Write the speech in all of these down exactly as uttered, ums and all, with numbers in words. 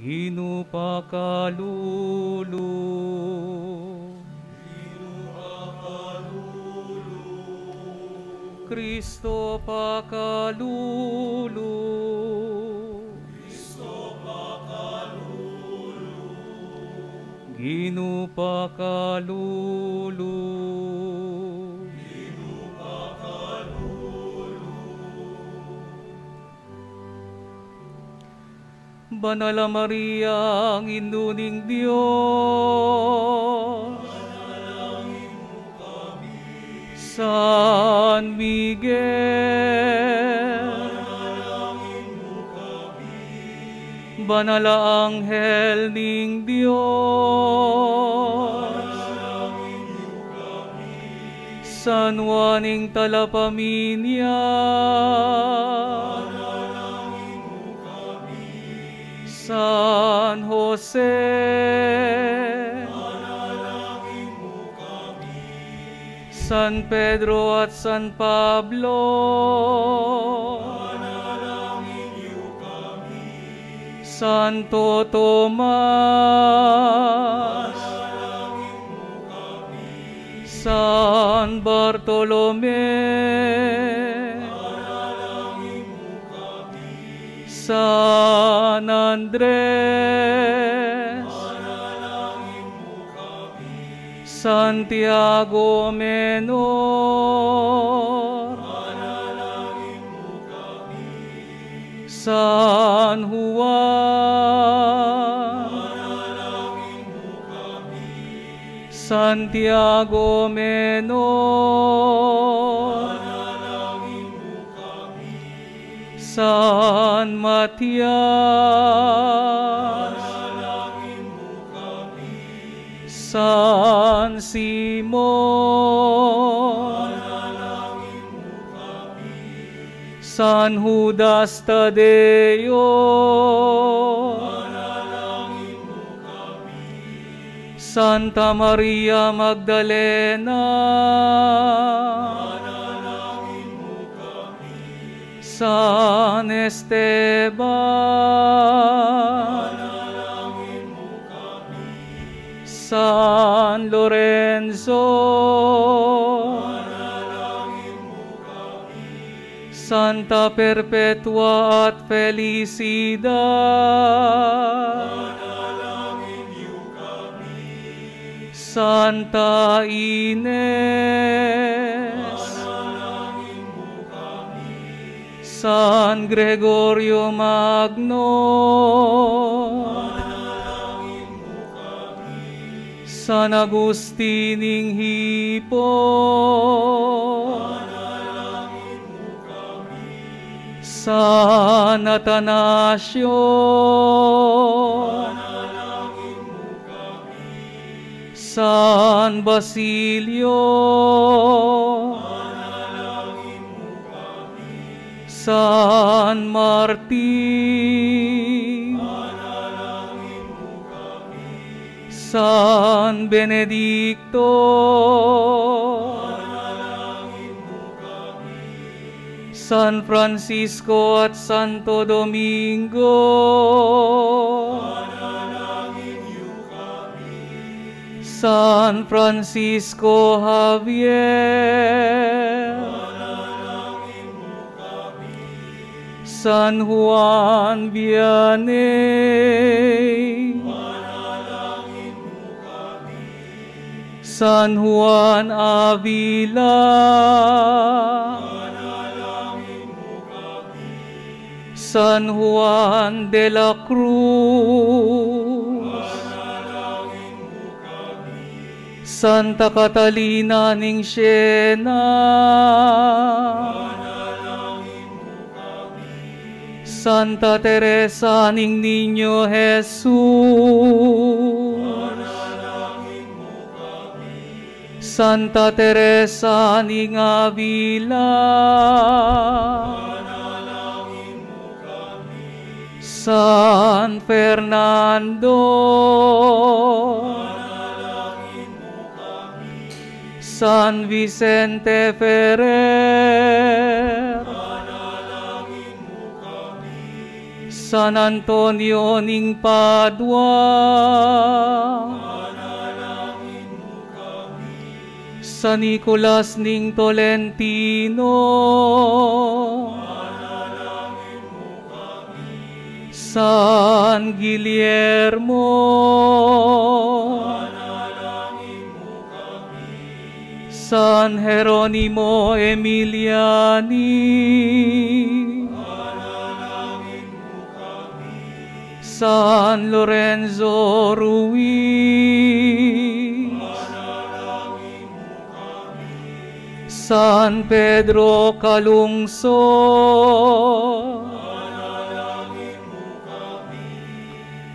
Ginu pakalulu. Kristo pakalulu. Ginu pakalulu. Banal a Maria, Indu ning Dios. San Miguel. Banal a anghel ning Dios. San Juan ing Talapaminya. San Jose. San Pedro at San Pablo. Santo Tomas. San Bartolome. San Andres. Santiago Menor. San Juan. Santiago Menor. San Matias. San Simon. San Judas Tadeo. Santa Maria Magdalena. San Esteban. San Lorenzo. Santa Perpetua at Felicidad. Santa Ines. San Gregorio Magno. San Agustin ning Hippo. San Atanasio. San Basilio. San Martin. San Benedicto. San Francisco at Santo Domingo. San Francisco Javier. San Juan Vianney. San Juan Avila. San Juan de la Cruz. Santa Catalina ning Siena. Santa Teresa ning Niño Jesus. Santa Teresa ning Avila. San Fernando. San Vicente Ferrer. San Antonio ning Padua, San Nicolas ning Tolentino, San Guillermo, San Jeronimo Emiliani, San Lorenzo Ruiz, San Pedro Calungsod,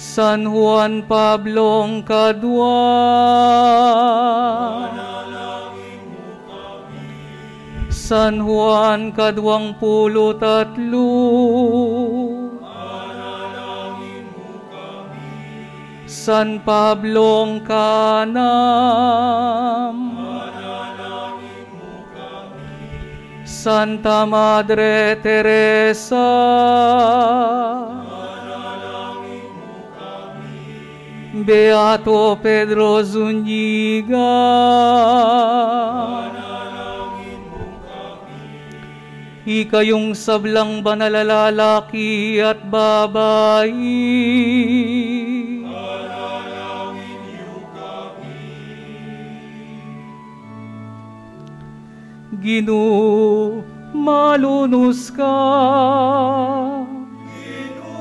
San Juan Pablong Kadua, San Juan Kaduang Pulu't Atlu, San Pablong Kaanam, Santa Madre Teresa, Beato Pedro Zuniga, ikayung sablang banal a lalaki at babai. Ginu, malunus ka. Ginu,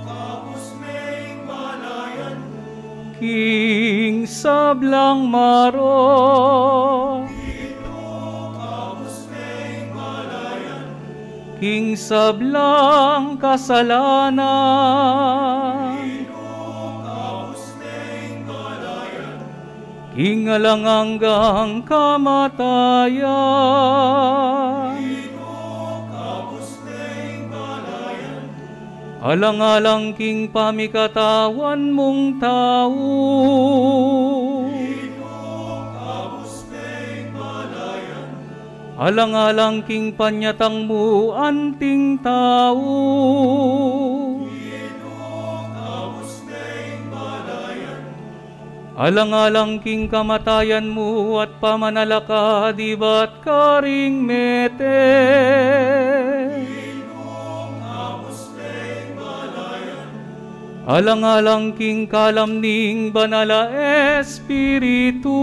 kabus me ing balayan mu. King sablang marok. Ginu, kabus me ing balayan mu. King sablang kasalanan. Ginu, kabus me ing balayan mu. King alang anggang kamatayan. Ginu, kabus me ing balayan mu. Alang-alang king pamikatawan mung tau. Ginu, kabus me ing balayan mu. Alang-alang king panyatang mu anting tau. Ginu, kabus me ing balayan mu. Alang-alang king kamatayan mu at pamanalakad ibat karing mete. Alang-alang king kalam ning Banal a Espiritu.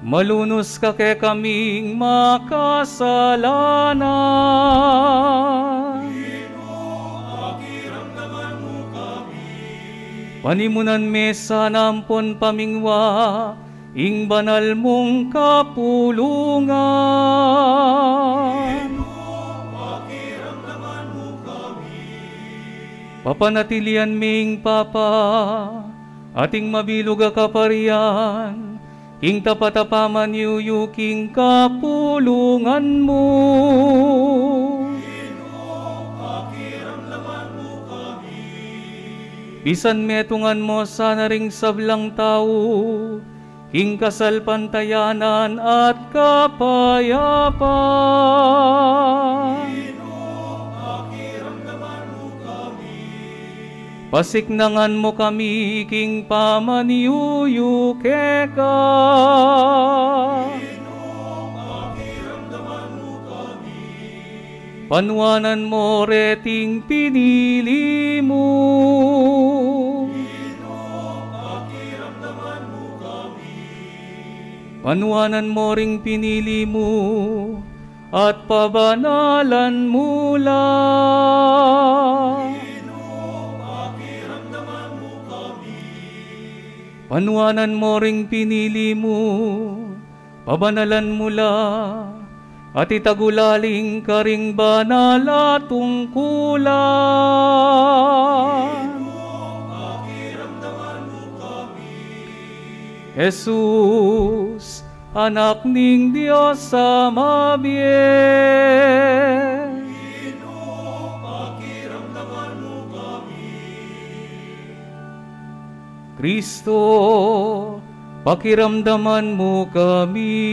Malunus ka kekaming makasalanan. Panimunan me sana ampon pamingwa ing banal mung kapulungan. Papanatilian me ing papa at ing mabilug a kaparian king tapat a pamanyuyu king kapulungan mu. Pisan metungan mu sana ring sablang tau king kasalpantayanan at kapayapan. Pasiknangan mu kami king pamanyuyu keka. Panuanan mu reting pinili mu. Panuanan mu ring pinili mu at pabanalan mu la. Panuanan mu ring pinili mu pabanalan mu la, at itagulaling karing banal a tungkulan. Jesus, Anak ning Dios a mabie. Kristo, Pakiramdaman mu kami.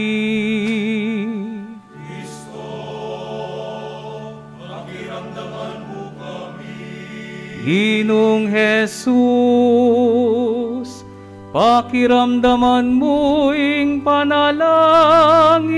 Ginung Jesus, pakiramdaman mu ing panalangin